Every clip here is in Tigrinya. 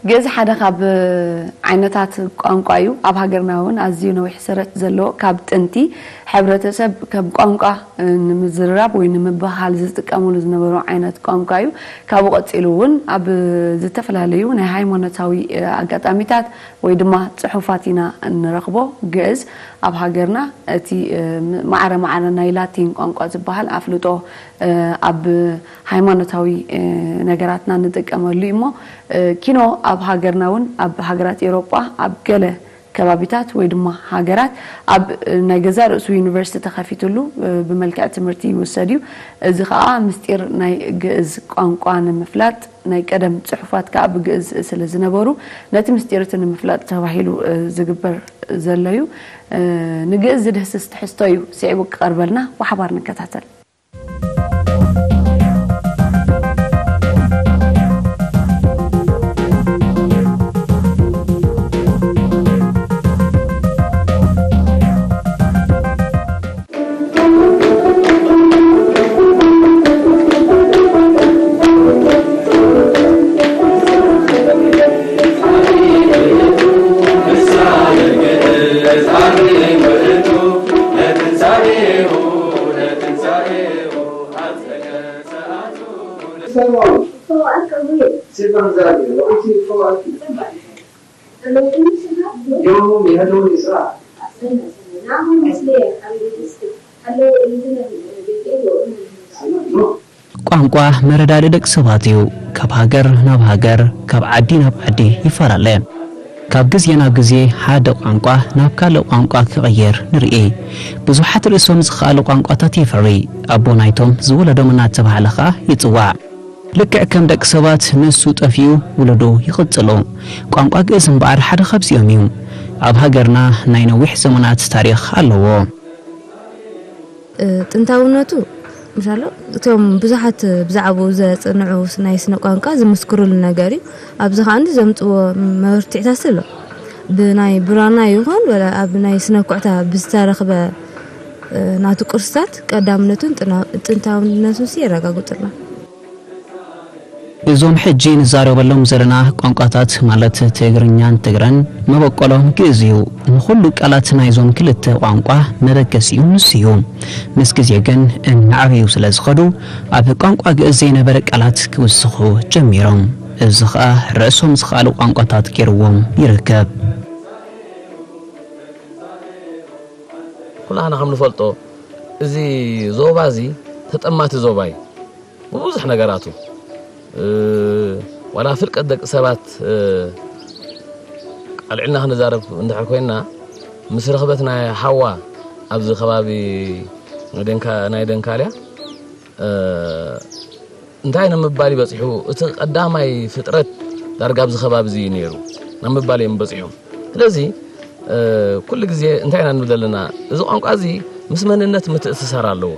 ግእዝ ሓደ ካብ ዓይነታት ቋንቋ እዩ። ኣብ ሃገርና እውን ኣዝዩ ነዊሕ ሰረት ዘለዎ፣ ካብ ጥንቲ ሕብረተሰብ ከም ቋንቋ ንምዝርራብ ወይ ንምብህሃል ዝጥቀምሉ ዝነበሩ ዓይነት ቋንቋ እዩ። ካብኡ ቀጺሉ እውን ኣብ ዝተፈላለዩ ናይ ሃይማኖታዊ ኣጋጣሚታት ወይ ድማ ጽሑፋት ኢና እንረኽቦ። ግእዝ ኣብ ሃገርና እቲ ማዕረ ማዕረ ናይ ላቲን ቋንቋ ዝበሃል ኣፍልጦ ኣብ ሃይማኖታዊ ነገራትና ንጥቀመሉ እዩ እሞ፣ ኪኖ ኣብ ሃገርና እውን፣ ኣብ ሃገራት ኤውሮጳ፣ ኣብ ገለ ከባቢታት ወይ ድማ ሃገራት ኣብ ናይ ገዛእ ርእሱ ዩኒቨርሲቲ ተኸፊትሉ ብመልክዕ ትምህርቲ ይውሰድ እዩ። እዚ ኸኣ ምስጢር ናይ ግእዝ ቋንቋ ንምፍላጥ፣ ናይ ቀደም ጽሑፋት ከኣ ብግእዝ ስለ ዝነበሩ፣ ነቲ ምስጢር እቲ ንምፍላጥ ተባሂሉ ዝግበር ዘሎ እዩ። ንግእዝ ዝድህስስ ትሕዝቶ እዩ ስዒቡ ክቐርበልና፣ ብሓባር ንከታተል። ቋንቋ መረዳድኢ ደቂ ሰባት እዩ። ካብ ሃገር ናብ ሃገር፣ ካብ ዓዲ ናብ ዓዲ ይፈላለ። ካብ ግዜ ናብ ግዜ ሓደ ቋንቋ ናብ ካልእ ቋንቋ ክቕየር ንርኢ። ብዙሓት ርእሶም ዝኸኣሉ ቋንቋታት የፍሪ። ኣቦ ናይቶም ዝወለዶም እናተባህለ ኸኣ ይጽዋዕ። ልክዕ ከም ደቂ ሰባት ንሱ ጠፊኡ ውሉዱ ይቕጽሎ። ቋንቋ ግእዝ እምበኣር ሓደ ካብዚኦም እዩ። ኣብ ሃገርና ናይ ነዊሕ ዘመናት ታሪኽ ኣለዎ። ጥንታውነቱ ምሻሎ እቶም ብዙሓት ብዛዕባኡ ዘጽንዑ ናይ ስነ ቋንቋ ዝምስክሩሉ ነገር እዩ። ኣብዚ ኸኣ ዘምጽዎ መበርትዒታት ኣሎ። ብናይ ብራና ይኹን ወላ ኣብ ናይ ስነ ኩዕታ ብዝተረኽበ ናቱ ቅርስታት ቀዳምነቱን ጥንታውነቱን የረጋግጹልና። እዞም ሕጂ ንዛረበሎም ዘለና ቋንቋታት ማለት ትግርኛን ትግረን መበቆሎም ግእዝ እዩ። ንኹሉ ቃላት ናይዞም ክልተ ቋንቋ መበገሲኡ ንሱ እዩ። ምስ ግዜ ግን እናዓበዩ ስለ ዝኸዱ ኣብ ቋንቋ ግእዝ ዘይነበረ ቃላት ክውስኹ ጀሚሮም። እዚ ኸኣ ርእሶም ዝኸኣሉ ቋንቋታት ገይርዎም ይርከብ። ኩላህና ከም ንፈልጦ እዚ ዞባ እዚ ተጠማቲ ዞባ እዩ። ብብዙሕ ነገራቱ ዋላ ፍልቀት ደቂ ሰባት ኣልዕልና ክንዛረብ እንድሕር ኮይና ምስ ርኽበት ናይ ሓዋ ኣብዚ ከባቢ ናይ ደንካልያ እንታይ ንምባል ይበፂሑ እቲ ቀዳማይ ፍጥረት ዳርጋ ኣብዚ ከባቢ እዚ እዩ ነይሩ ናብ ምባል እዮም በፂሖም ስለዚ ኩሉ ግዜ እንታይ ኢና ንብል ዘለና እዚ ቋንቋ እዚ ምስ መንነት ምትእስሳር ኣለዎ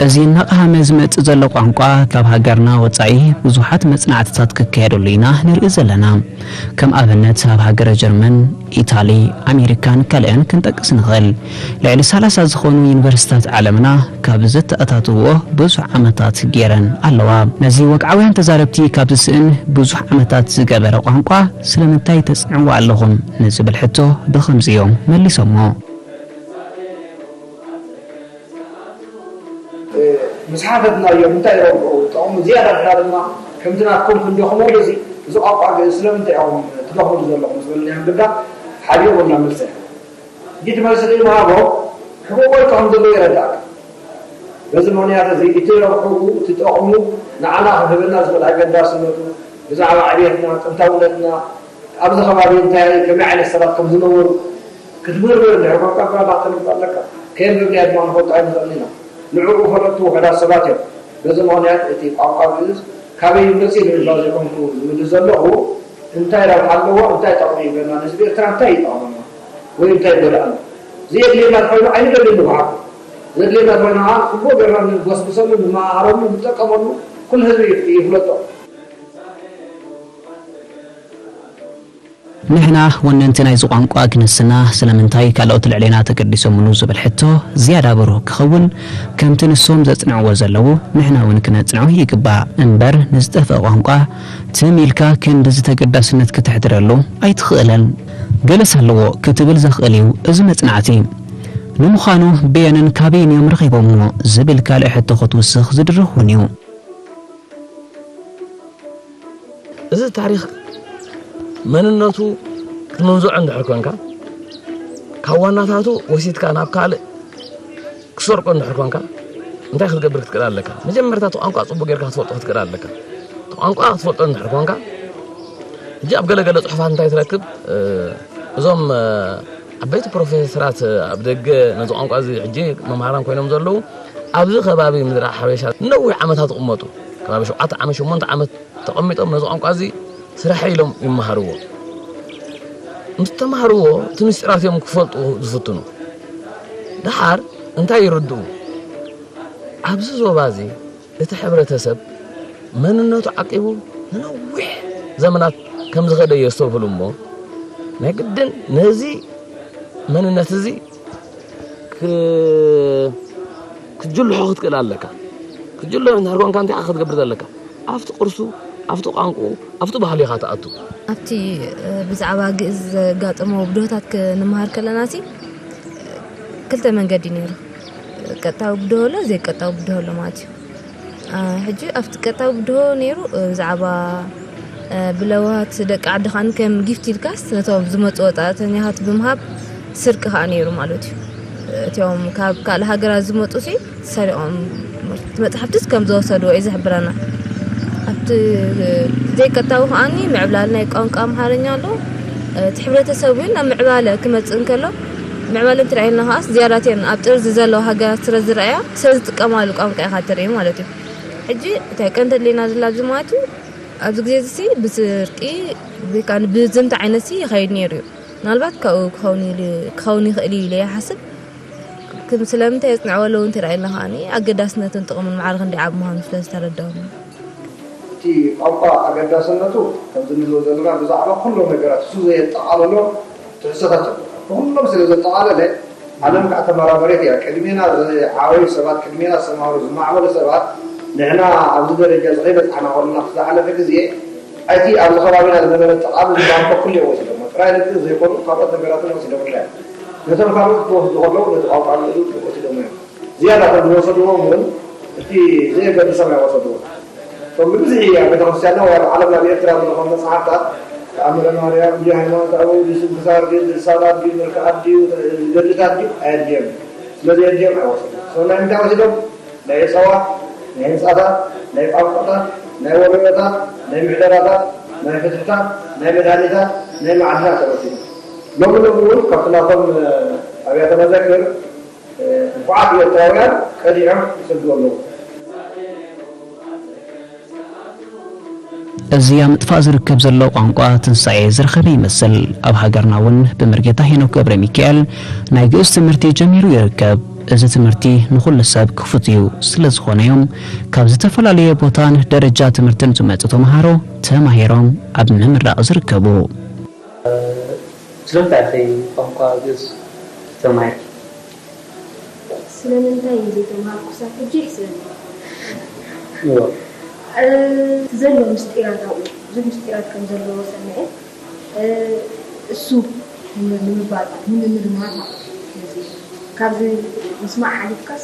እዚ እናቐሃመ ዝመጽእ ዘሎ ቋንቋ ካብ ሃገርና ወጻኢ ብዙሓት መጽናዕትታት ክካየደሉ ኢና ንርኢ ዘለና። ከም ኣብነት ኣብ ሃገረ ጀርመን፣ ኢታሊ፣ ኣሜሪካን ካልእን ክንጠቅስ ንኽእል። ልዕሊ ሰላሳ ዝኾኑ ዩኒቨርሲታት ዓለምና ካብ ዘተኣታትውኦ ብዙሕ ዓመታት ገይረን ኣለዋ። ነዚ ወግዓውያን ተዛረብቲ ካብ ዝስእን ብዙሕ ዓመታት ዝገበረ ቋንቋ ስለምንታይ ተጽንዕዎ ኣለኹም ንዝብል ሕቶ ብኸምዚ እዮም መሊሶሞ። ምስ ሓተትናዮም እንታይ ረብሑ ጠቕሙ ዝያዳ ድሕራ ድማ ከምቲ ናትኩም ክንደኽመሉ እዚ እዚ ቋንቋ ግእዝ ስለምንታይ ኢኹም ትደኽምሉ ዘለኹም ዝበልናዮም ግዳ ሓዲኦም እና መልሰ እቲ መልሲ ዘይምሃቦም ሕቡእ ወልቂ ከም ዘለዎ ይረዳእካ በዚ ምኽንያት እዚ እቲ ረብሕኡ እቲ ጠቕሙ ንዓና ክህበና ዝኽእል ኣገዳስነቱ ብዛዕባ ዕብየትና ጥንታውነትና ኣብዚ ከባቢ እንታይ ከመይ ዓይነት ሰባት ከም ዝነበሩ ክትምህር እንድሕር ኮንካ ብራና ክተንብብ ኣለካ። ከየንበብናዮ ድማ ንፈልጦ ኣይንኽእልን ኢና። ንዕኡ ፈለጥቲ ውሑዳት ሰባት እዮም። በዚ ምኽንያት እቲ ቋንቋ ግእዝ ካበይ እዩ መጺኡ ንምባል ዘይኮንኩ ዝምልስ ዘለኹ እንታይ ረብሓ ኣለዎ እንታይ ጠቕሚ እዩ ገና ንህዝቢ ኤርትራ እንታይ ይጠቕመና ወይ እንታይ ይጎድኣና? ዘየድልየና እንተኾይኑ ኣይንደልን ንብሃጎ። ዘድልየና እንተኾይኑ ከዓ ጽቡቕ ጌርና ንጎስጉሰሉ፣ ንመሃሃረሉ፣ ንጠቀመሉ ኩሉ ህዝቢ ይፍለጦ። ንሕና ወነንቲ ናይዚ ቋንቋ ክንስና ስለምንታይ ካልኦት ልዕሌና ተገዲሶምሉ ዝብል ሕቶ ዝያዳ ብሩህ ክኸውን፣ ከምቲ ንሶም ዘጽንዕዎ ዘለዉ ንሕና እውን ክነጽንዖ ይግባእ። እምበር ንዝጠፍአ ቋንቋ ትም ኢልካ ክንድዚ ተገዳስነት ክተሕድረሉ ኣይትኽእልን። ገለስ ኣለዎ ክትብል ዘኽእል እዩ እዚ መጽናዕቲ። ንምዃኑ በየንን ካበይን እዮም ረኺቦምዎ ዝብል ካልእ ሕቶ ክትውስኽ ዝድርኽ እውን እዩ። እዚ ታሪኽ መንነቱ ክትምንዝዖ እንድሕር ኮንካ፣ ካብ ዋናታቱ ወሲድካ ናብ ካልእ ክትሰርቆ እንድሕር ኮንካ፣ እንታይ ክትገብር ክትክእል ኣለካ? መጀመርታ እቲ ቋንቋ ጽቡቕ ጌርካ ክትፈልጦ ክትክእል ኣለካ። እቲ ቋንቋ ክትፈልጦ እንድሕር ኮንካ፣ ሕጂ ኣብ ገለ ገለ ጽሑፋት እንታይ ትረክብ? እዞም ዓበይቲ ፕሮፌሰራት ኣብ ደገ ነዚ ቋንቋ እዚ ሕጂ መምሃራን ኮይኖም ዘለዉ ኣብዚ ከባቢ ምድሪ ሓበሻ ነዊሕ ዓመታት ይቕመጡ። ከባቢ ሸውዓተ ዓመት ሸሞንተ ዓመት ተቐሚጦም ነዚ ቋንቋ እዚ ስራሕ ኢሎም ይመሃርዎ። ምስ ተማሃርዎ እቲ ምስጢራት እዮም ክፈልጡ ዝፍትኑ። ደሓር እንታይ ይርድኡ? ኣብዚ ዞባ እዚ እቲ ሕብረተሰብ መንነቱ ዓቂቡ ንነዊሕ ዘመናት ከም ዝኸደ የስተብህሉ እሞ ናይ ግድን ነዚ መንነት እዚ ክትጅልሖ ክትክእል ኣለካ። ክትጅልሖ እንድሕር ኮንካ እንታይ ክትገብር ዘለካ? ኣብቲ ቅርሱ፣ ኣብቲ ቋንቁኡ፣ ኣብቲ ባህሉ ኢኻ ትኣቱ። ኣብቲ ብዛዕባ ግእዝ ዘጋጠሞ ብድሆታት ክንመሃር ከለና ሲ ክልተ መንገዲ ነይሩ። ቀጥታዊ ብድሆ ኣሎ፣ ዘይቀጥታዊ ብድሆ ኣሎ ማለት እዩ። ሕጂ ኣብቲ ቀጥታዊ ብድሆ ነይሩ ብዛዕባ ብለዋት ደቂ ዓዲ ከዓኒ ከም ጊፍት ኢልካስ ነቶም ዝመፁ ወፃእተኛታት ብምሃብ ስርቂ ከዓ ነይሩ ማለት እዩ። እቲኦም ካብ ካልእ ሃገራት ዝመፁ ሲ ሰሪቖም እቲ መፅሓፍትስ ከም ዝወሰድዎ እዩ ዝሕብረና። ኣብቲ ዘይቀጥታዊ ከዓኒ ምዕብላል ናይ ቋንቋ ኣምሓርኛ ኣሎ። እቲ ሕብረተሰብ እውን ናብ ምዕባለ ክመፅእ እንከሎ ምዕባለ እንትርኣየልና ከዓስ ዝያዳትየን ኣብ ጥርዚ ዘለዋ ሃገራት ስለ ዝረኣያ ስለ ዝጥቀማሉ ቋንቋ ኢኻ ትርኢ ማለት እዩ። ሕጂ እንታይ ቀንዲ ኣድልየና ዘላ ኣብዚ ማለት እዩ ኣብዚ ግዜ እዚ ብስርቂ ብዝምታ ዓይነት ይኸይድ ነይሩ እዩ። ምናልባት ካብኡ ክኸውን ይኽእል እዩ ኢለ ይሓስብ። ስለምንታይ የፅንዕዎ ኣለዉ እንተ ኢልና ከዓኒ ኣገዳስነትን ጥቕምን ማዕረ ክንደይ ዓብ ምዃኑ ስለ ዝተረዳእኒ። እቲ ቋንቋ ኣገዳስነቱ ከምዚ ንብሎ ዘለና ብዛዕባ ኩሎም ነገራት እሱ ዘየጠቓለሎ ትሕዝቶታት ኣሎ። ንኹሎም ስለ ዘጠቓለለ ዓለም ከዓ ተመራመሬት እያ። ቅድሜና ዝዓበዩ ሰባት፣ ቅድሜና ዝተማሃሩ ዝማዕበሉ ሰባት ንሕና ኣብዚ ደረጃ እዚ ከይበፃሕና ከለና ዝሓለፈ ግዜ እቲ ኣብዚ ከባቢና ዝነበረ ጠቓሚ ዝበሃል ኩሉ እዮም ወሲዶሞ። ጥራይ ንግዲ ዘይኮኑ ካልኦት ነገራትን ወሲዶምና እዮም። ነቶም ካልኦት ክወስዱ ከለዉ ነቲ ቋንቋ ንግዲ ወሲዶሞ እዮም። ዝያዳ ከም ዝወሰድዎም እውን እቲ ዘየገድሶም ኣይወሰድዎም። እቶም ብብዝሒ ኣብ ቤተክርስትያንና ወይ ኣብ ዓለምና ብኤርትራ ዝረኸቡ መጽሓፍታት ተኣምረ ማርያም፣ ድዩ ሃይማኖት ኣበው፣ ድዩ ስንክሳር፣ ድዩ ድርሳናት፣ ድዩ መልክዓት፣ ድዩ ገድልታት፣ ድዩ ኣየድልዮም። ስለ ዘየድልዮም ኣይወሰድዎም። ሰብና እንታይ ወሲዶም? ናይ እፀዋት፣ ናይ ህንፃታት፣ ናይ ቋንቋታት፣ ናይ ወረዮታት፣ ናይ ምሕደራታት፣ ናይ ፍትሕታት፣ ናይ መድሃኒታት፣ ናይ መዓድናት እዮም ወሲዶም። ሎሚ ሎሚ እውን ካብቲ ናቶም ኣብያተ መዘክር ንፉዓት ኤርትራውያን ቀዲሖም ይሰዱ ኣለዉ። እዚ ኣብ ምጥፋእ ዝርከብ ዘሎ ቋንቋ ትንሳኤ ዝረኸበ ይመስል። ኣብ ሃገርና እውን ብምርጌታ ሄኖክ ገብረ ሚካኤል ናይ ግእዝ ትምህርቲ ጀሚሩ ይርከብ። እዚ ትምህርቲ ንኹሉ ሰብ ክፉት እዩ። ስለ ዝኾነ እዮም ካብ ዝተፈላለየ ቦታን ደረጃ ትምህርትን ዝመፁ ተምሃሮ ተማሂሮም ኣብ ምምራቕ ዝርከቡ። ስለምንታይ ኢኺ ቋንቋ ግእዝ ተማሂርኪ? ስለምንታይ ዘይተምሃርኩ ክሳብ ሕጂ ይሕስበኒ። እወ። እቲ ዘሎ ምስጢራት ኣብኡ ብዙሕ ምስጢራት ከም ዘለዎ ሰሚዐ እሱ ንምባል ንምምርማር ማለት እዩ። ስለዚ ካብዚ ምስማዕ ሓሊፍካስ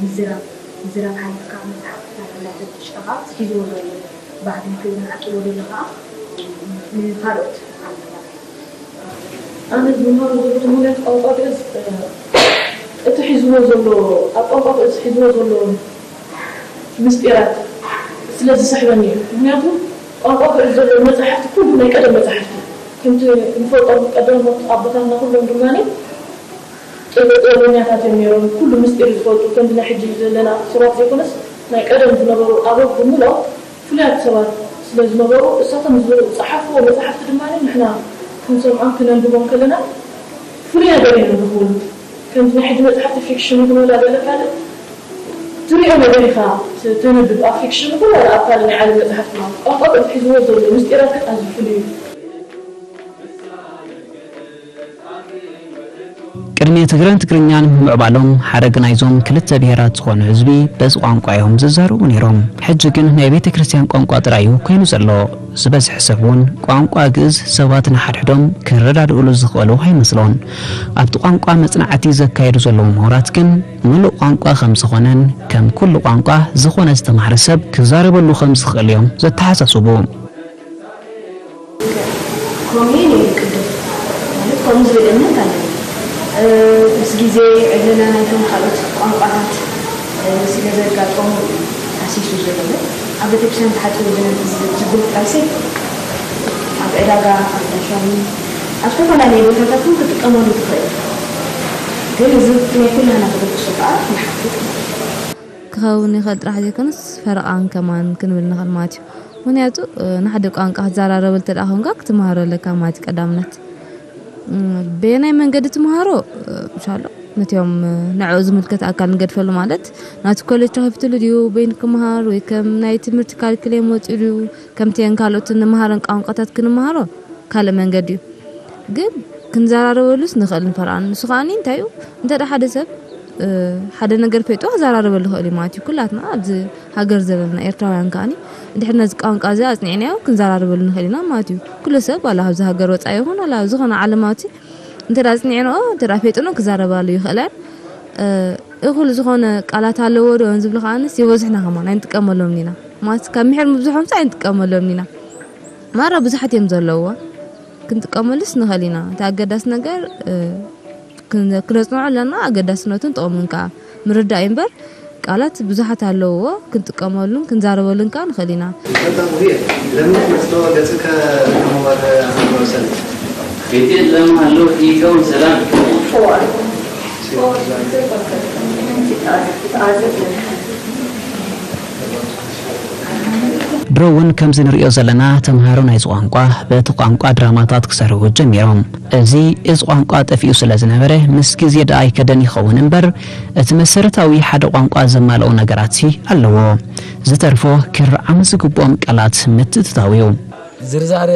ምዝራብ ምዝራብ ሓሊፍካ መፅሓፍትታት እናፈተሽካ ከዓ ሒዝዎ ዘሎ ባህልን ክብርን ዓቂቦ ዘሎ ከዓ ንካልኦት ዓድታት ኣነ ዝመሃሮ ዘለኹ ምኽንያት ቋንቋ ግእዝ እቲ ሒዝዎ ዘሎ ኣብ ቋንቋ ግእዝ ሒዝዎ ዘሎ ምስጢራት ስለ ዝስሕበኒ እዩ። ምኽንያቱ ቋንቋ ግእዝ ዘሎ መፃሕፍቲ ኩሉ ናይ ቀደም መፃሕፍቲ ከምቲ ንፈልጦም ቀደሞት ኣቦታትና ኩሎም ድማ ጥበበኛታት እዮም ነይሮም። ኩሉ ምስጢር ዝፈልጡ ከምዚ ናይ ሕጂ ዘለና ሰባት ዘይኮነስ ናይ ቀደም ዝነበሩ ኣበው ብምልኦም ፍሉያት ሰባት ስለ ዝነበሩ እሳቶም ዝፀሓፍዎ መፃሕፍቲ ድማ ንሕና ክንሰምዖም ክነንብቦም ከለና ፍሉይ ነገር ኢና ንረኽበሉ። ከምዚ ናይ ሕጂ መፅሓፍቲ ፊክሽን ይኹን ወላ ገለ ካልእ ትሪኦ ነገር ኢኻ ተንብብ ኣብ ፊክሽን ይኹን ወላ ኣብ ካልእ ናይ ዓለም መፅሓፍቲ ማለት ቋንቋ ሒዝዎ ዘሎ ምስጢራት ግን ኣዝዩ ፍሉይ እዩ። እምነት ትግረን ትግርኛን ምምዕባሎም ሓረግ ናይዞም ክልተ ብሄራት ዝኾኑ ህዝቢ በዚ ቋንቋ እዮም ዝዛረቡ ነይሮም። ሕጂ ግን ናይ ቤተ ክርስቲያን ቋንቋ ጥራይ እዩ ኮይኑ ዘሎ። ዝበዝሐ ሰብ እውን ቋንቋ ግእዝ ሰባት ንሓድሕዶም ክረዳድእሉ ዝኽእሉ ኣይመስሎን። ኣብቲ ቋንቋ መጽናዕቲ ዘካየዱ ዘለዉ ምሁራት ግን ምሉእ ቋንቋ ከም ዝኾነን ከም ኩሉ ቋንቋ ዝኾነ ዝተማህረ ሰብ ክዛረበሉ ከም ዝኽእል እዮም ዘተሓሳስቡ። ከምኡ እዩ ነይሩ ቅድም ማለት ከምኡ ዝብል እምነት ኣለኒ። ምስ ግዜ ዕብለላ ናይቶም ካልኦት ቋንቋታት ስለ ዘጋጠሙ እዩ ሃሲሱ ዘሎ። ኣብ ቤተክርስትያን ተሓፂቡ ዝብል ጥራይሲ ኣብ ዕዳጋ ኣብ ዳሻሚ ኣብ ዝተፈላለዩ ቦታታት እውን ክትጥቀመሉ ትኽእል። ግን እዚ ናይ ኩላና ተበግሶ ከዓ ይሓትት ማለት እዩ። ክኸውን ይኽእል ጥራሕ ዘይኮነስ ፈረቓን ከማን ክንብል ንኽእል ማለት እዩ። ምኽንያቱ ንሓደ ቋንቋ ክትዘራረበሉ እንተ ደኣ ኮንካ ክትመሃሮ ኣለካ ማለት እዩ ቀዳምነት። በየናይ መንገዲ ትመሃሮ ምሻሎ ነቲኦም ንዕኡ ዝምልከት ኣካል ንገድፈሉ ማለት ናቲ ኮሌጅ ተኸፊትሉ ድዩ በይኑ ክመሃር ወይ ከም ናይ ትምህርቲ ካሪክሌም ወፂኡ ድዩ ከምቲየን ካልኦትን ንመሃረን ቋንቋታት ክንመሃሮ ካልእ መንገዲ እዩ። ግን ክንዘራረበሉስ ንኽእል ንፈርቓን። ንሱ ከኣኒ እንታይ እዩ እንተ ሓደ ሰብ ሓደ ነገር ፈይጡ ክዘራረበሉ ይኽእል እዩ ማለት እዩ። ኩላትና ኣብዚ ሃገር ዘለና ኤርትራውያን ከኣኒ እንድሕር ነዚ ቋንቋ እዚ ኣጽኒዕናዮ ክንዘራረበሉ ንኽእል ኢና ማለት እዩ። ኩሉ ሰብ ዋላ ካብዚ ሃገር ወጻኢ ይኹን ዋላ ኣብ ዝኾነ ዓለማት እንተ ኣጽኒዕንኦ እንተ ፈይጥንኦ ክዛረባሉ ይኽእለን። እኹል ዝኾነ ቃላት ኣለዎ ዶ ዝብሉ ከኣንስ ይበዝሕና ከማን ኣይንጥቀመሎም ኢና ማለት ካብ ምሕር ምብዝሖምስ ኣይንጥቀመሎም ኢና። ማራ ብዙሓት እዮም ዘለውዎ። ክንጥቀመሉስ ንኽእል ኢና። እቲ ኣገዳሲ ነገር ክነጽንዖ ኣለና። ኣገዳስነቱን ጥቕሙን ከኣ ምርዳእ እዩ እምበር ቃላት ብዙሓት ኣለውዎ። ክንጥቀመሉን ክንዛረበሉን ከኣ ንኽእል ኢና። ለምን መስሎ ገጽከ ከመወረ አመሰል ቤቴ ለማለው ኢከው ሰላም ድሮ እውን ከምዚ ንሪኦ ዘለና ተምሃሮ ናይዚ ቋንቋ በቲ ቋንቋ ድራማታት ክሰርሑ ጀሚሮም። እዚ እዚ ቋንቋ ጠፊኡ ስለ ዝነበረ ምስ ግዜ ደኣ ኣይከደን ይኸውን እምበር እቲ መሰረታዊ ሓደ ቋንቋ ዘማልኦ ነገራትሲ ኣለዎ። ዝተርፎ ክርዓሙ ዝግብኦም ቃላት ምትእትታው እዩ። ዝርዛረ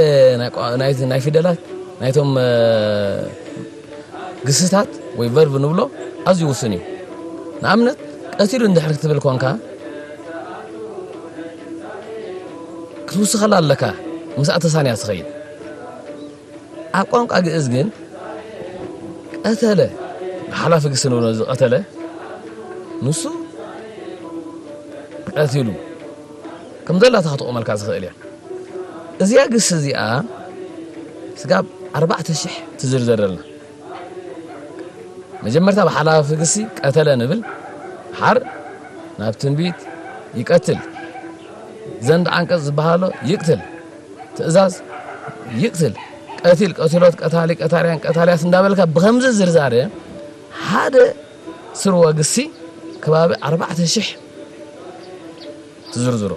ናይ ፊደላት ናይቶም ግስታት ወይ ቨርብ ንብሎ ኣዝዩ ውሱን እዩ። ንኣብነት ቀቲሉ እንድሕር ክትብል ኮንካ ክትውስኸላ ኣለካ ምስኣ ተሳንያ ትኸይድ። ኣብ ቋንቋ ግእዝ ግን ቀተለ ሓላፊ ግስ ንብሎ እዚ ቀተለ ንሱ ቀቲሉ ከም ዘላታ ክትቑመልካ ዝኽእል እያ። እዚኣ ግስ እዚኣ ስጋብ ኣርባዕተ ሽሕ ትዝርዘረልና። መጀመርታ ብሓላፊ ግሲ ቀተለ ንብል ሓር ናብ ትንቢት ይቀትል ዘንድ ዓንቀጽ ዝበሃሎ ይቅትል ትእዛዝ ይቅትል ቀቲል ቀቲሎት ቀታሊ ቀታልያን ቀታልያት እንዳበልካ ብኸምዚ ዝርዛረ ሓደ ስርወ ግሲ ከባቢ ኣርባዕተ ሽሕ ትዝርዝሮ።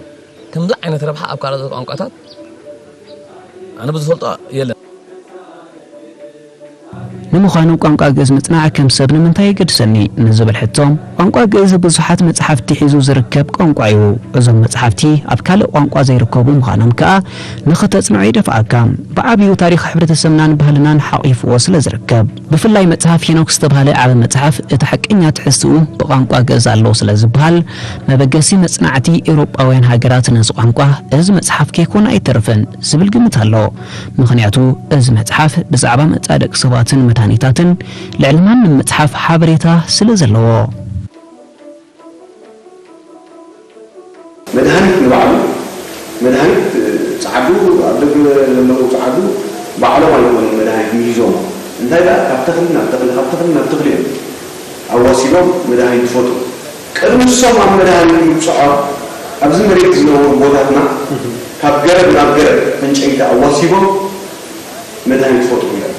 ከምዚ ዓይነት ረብሓ ኣብ ካልኦት ቋንቋታት ኣነ ብዝፈልጦ የለን። ንምዃኑ ቋንቋ ግእዝ ምጽናዕ ከም ሰብ ንምንታይ የገድሰኒ ንዝብል ሕቶ፣ ቋንቋ ግእዝ ብዙሓት መጽሓፍቲ ሒዙ ዝርከብ ቋንቋ እዩ። እዞም መጽሓፍቲ ኣብ ካልእ ቋንቋ ዘይርከቡ ምዃኖም ከኣ ንኽተጽንዖ ይደፍኣካ። ብዓብዩ ታሪኽ ሕብረተሰብናን ባህልናን ሓቒፍዎ ስለ ዝርከብ። ብፍላይ መጽሓፍ ሄኖክ ዝተባህለ ዓቢ መጽሓፍ እቲ ሓቀኛ ትሕዝትኡ ብቋንቋ ግእዝ ኣሎ ስለ ዝበሃል መበገሲ መጽናዕቲ ኤውሮጳውያን ሃገራት ነዚ ቋንቋ እዚ መጽሓፍ ከይኮነ ኣይተርፍን ዝብል ግምት ኣሎ። ምኽንያቱ እዚ መጽሓፍ ብዛዕባ መጻኢ ደቂ ሰባትን መድሃኒታትን ልዕሊ ማንም መጽሓፍ ሓበሬታ ስለ ዘለዎ። መድሃኒት ንባዕሉ መድሃኒት ጸዓዱ ኣብ ደገ ዘለዉ ጸዓዱ ባዕሎም ኣይኮኑን መድሃኒት ምሂዞሞ እንታይ ደኣ ካብ ተኽሊ ናብ ተኽሊ ካብ ተኽሊ ናብ ተኽሊ እዮም ኣዋሲቦም መድሃኒት ዝፈጥሩ ቅድሚ ንሶም ኣብ መድሃኒት ምብጽሖም ኣብዚ መሬት ዝነበሩ ኣቦታትና ካብ ገረብ ናብ ገረብ ዕንጨይቲ ኣዋሲቦም መድሃኒት ፈጥሩ ኢሎም።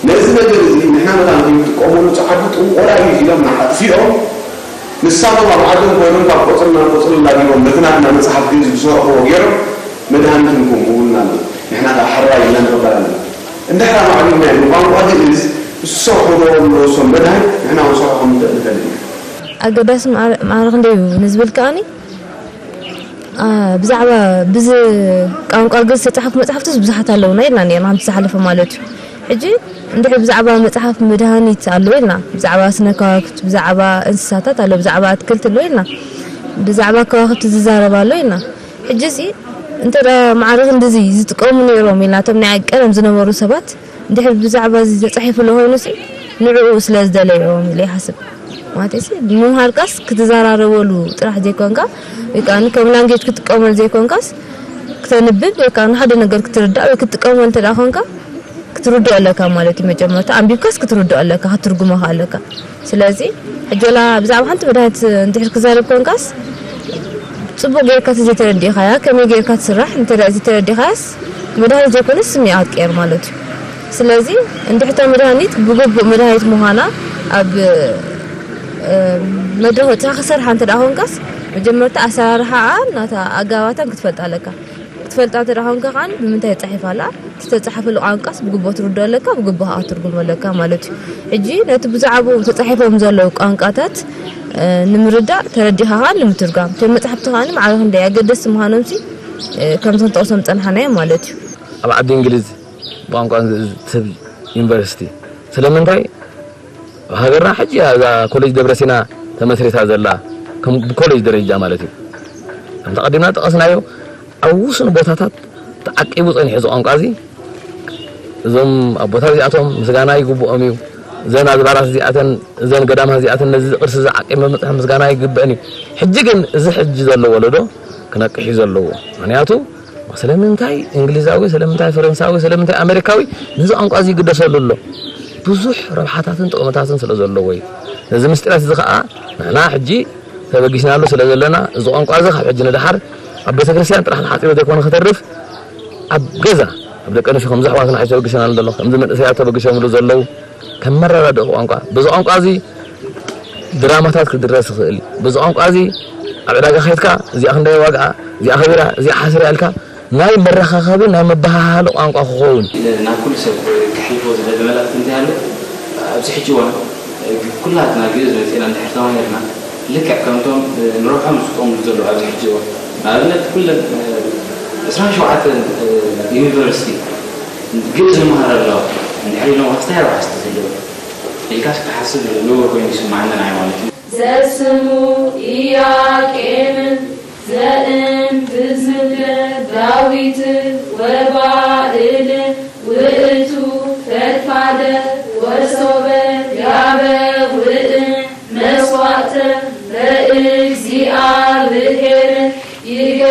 ነዚ ነገር እዚ ንሕና መታን ክንጥቀመሉ ጸዓዱ ጥንቆላ እዩ ኢሎም ንዓጥፊኦም ንሳቶም ኣብ ዓዶም ኮይኖም ካብ ቆጽሊ ናብ ቆጽሊ ላጊቦም በቲ ናትና መጽሓፍ ግእዝ ዝሰርሕዎ ገይሮም መድሃኒት ንኩም ክብሉና ኣለዉ። ንሕና ከኣ ሕራይ ኢልና ንቕበል ኣለና። እንድሕር ኣማዕቢልናዮ ብቋንቋ ግእዝ ዝሰርሑ ዶ ኣለዉ እሶም መድሃኒት ንሕና ክንሰርሖ ከም ንኽእል ንፈልጥ ኢና። ኣገዳሲ ማዕረ ክንደይ እዩ ንዝብል ከኣኒ ብዛዕባ ብዚ ቋንቋ ግእዝ ዝተጻሕፉ መጻሕፍትስ ብዙሓት ኣለዉና ኢልና ነርና ከምቲ ዝሓለፈ ማለት እዩ። ሕጂ እንድሕር ብዛዕባ መጽሓፍ መድሃኒት ኣሎ ኢልና፣ ብዛዕባ ስነ ከዋክብቲ፣ ብዛዕባ እንስሳታት ኣሎ፣ ብዛዕባ ኣትክልቲ ኣሎ ኢልና፣ ብዛዕባ ከዋክብቲ ዝዛረብ ኣሎ ኢልና። ሕጂ እዚ እንተ ደኣ ማዕረ ክንድዚ ዝጥቀሙ ነይሮም ኢልና፣ እቶም ናይ ቀደም ዝነበሩ ሰባት እንድሕር ብዛዕባ እዚ ተጻሒፉ ኣሎ ኮይኑ ሲ ንዕኡ ስለ ዝደለዮም ኢለ ይሓስብ። ማለት ሲ ንምምሃርካስ ክትዘራረበሉ ጥራሕ ዘይኮንካ፣ ወይ ከዓ ከም ላንጌጅ ክትጥቀመሉ ዘይኮንካስ ክተንብብ ወይ ከዓ ንሓደ ነገር ክትርዳእ ወይ ክትጥቀመሉ እንተ ደኣ ኮንካ ክትርድኦ ኣለካ ማለት እዩ። መጀመርታ ኣንቢብካስ ክትርድኦ ኣለካ፣ ክትትርጉሞ ከኣ ኣለካ። ስለዚ ሕጂ ወላ ብዛዕባ ሓንቲ መድሃኒት እንድሕር ክዛረብ ኮንካስ ጽቡቕ ጌርካ ተዘይተረዲእካያ፣ ከመይ ጌርካ ትስራሕ እንተ ደኣ ዘይተረዲእካያስ መድሃኒት ዘይኮነስ ስም እያ ክትቀየር ማለት እዩ። ስለዚ እንድሕር እታ መድሃኒት ብግቡእ መድሃኒት ምዃና ኣብ መድረኽ ወፂኻ ክሰርሓ እንተ ደኣ ኮንካስ መጀመርታ ኣሰራርሓኣን ናታ ኣገባባታን ክትፈልጣ ኣለካ። ክትፈልጣ እንተ ደኣ ኮንካ ከዓኒ ብምንታይ ተፃሒፋ ኣላ፣ ዝተፃሓፈሉ ቋንቋስ ብግቡእ ትርድኦ ኣለካ፣ ብግቡእ ከዓ ትርጉሞ ኣለካ ማለት እዩ። ሕጂ ነቲ ብዛዕባኡ ተፃሒፎም ዘለዉ ቋንቋታት ንምርዳእ ተረዲኻ ከዓ ንምትርጓም እቶም መፅሓፍቲ ከዓ ማዕረ ክንደይ ኣገደስቲ ምዃኖምሲ ከምዚ ክንጠቕሶም ፀንሓናዮም ማለት እዩ። ኣብ ዓዲ እንግሊዝ ቋንቋ ትብ ዩኒቨርሲቲ ስለምንታይ ኣብ ሃገርና ሕጂ እዛ ኮሌጅ ደብረሲና ተመስሪታ ዘላ ብኮሌጅ ደረጃ ማለት እዩ። ከምቲ ቀዲምና ጠቐስናዮ ኣብ ውሱን ቦታታት ተዓቂቡ ጸኒሑ እዚ ቋንቋ እዚ እዞም ኣቦታት እዚኣቶም ምስጋና ይግብኦም እዩ። እዘን ኣዝማራት እዚኣተን እዘን ገዳማት እዚኣተን ነዚ ቅርሲ እዚ ዓቂበን ብምብጽሐን ምስጋና ይግበአን እዩ። ሕጂ ግን እዚ ሕጂ ዘሎ ወለዶ ክነቅሕ እዩ ዘለዎ። ምኽንያቱ ስለምንታይ እንግሊዛዊ፣ ስለምንታይ ፈረንሳዊ፣ ስለምንታይ ኣመሪካዊ ነዚ ቋንቋ እዚ ይግደሰሉ ኣሎ? ብዙሕ ረብሓታትን ጥቕምታትን ስለ ዘለዎ እዩ። ነዚ ምስጢራት እዚ ከዓ ንሕና ሕጂ ተበጊስናሉ ስለ ዘለና እዚ ቋንቋ እዚ ካብ ሕጂ ንደሓር ኣብ ቤተ ክርስቲያን ጥራሕ ተሓፂሩ ዘይኮነ ከተርፍ ኣብ ገዛ ኣብ ደቂ ኣንስትዮ ከምዚ ኣሕዋትና ሕጂ ተበጊሰናሉ ዘሎ ከምዚ መንእሰያት ተበጊሶምሉ ዘለዉ ከም መረዳድኢ ቋንቋ በዚ ቋንቋ እዚ ድራማታት ክድረስ ይኽእል እዩ። በዚ ቋንቋ እዚ ኣብ ዕዳጋ ከይድካ እዚኣ ክንደይ ዋግኣ፣ እዚኣ ከቢራ፣ እዚኣ ሓሲራ ኢልካ ናይ መረኻኸቢ ናይ መበሃሃሊ ቋንቋ ክኸውን። ናብ ኩሉ ሰብ ክሕልፎ ዝደሊ መልእኽቲ እንታይ ኣሎ? ኣብዚ ሕጂ እዋን ኩላትና ግእዝ መፂና እንድሕር ተማሂርና ልክዕ ከምቶም ንረብሖም ዝጥቀምሉ ዘለዉ ኣብዚ ሕጂ እዋን ንኣብነት ኩለን ዕስራን ሸውዓተን ዩኒቨርሲቲ ግእዝ ይመሃራ ኣለዋ እንድሕር ኢሎም ኣስታይ ረብሓ ስለ ዘለዎ ኢልካ ክትሓስብ ንቡር ኮይኑ ይስምዓኒ ንዓይ ማለት እዩ። ዘስሙ ኢያቄምን ዘእንብዝምደ ዳዊት ወባእል ውእቱ ፈድፋደ ወሶበ ያበውእ መስዋዕተ ለእግዚኣብሔር ይገ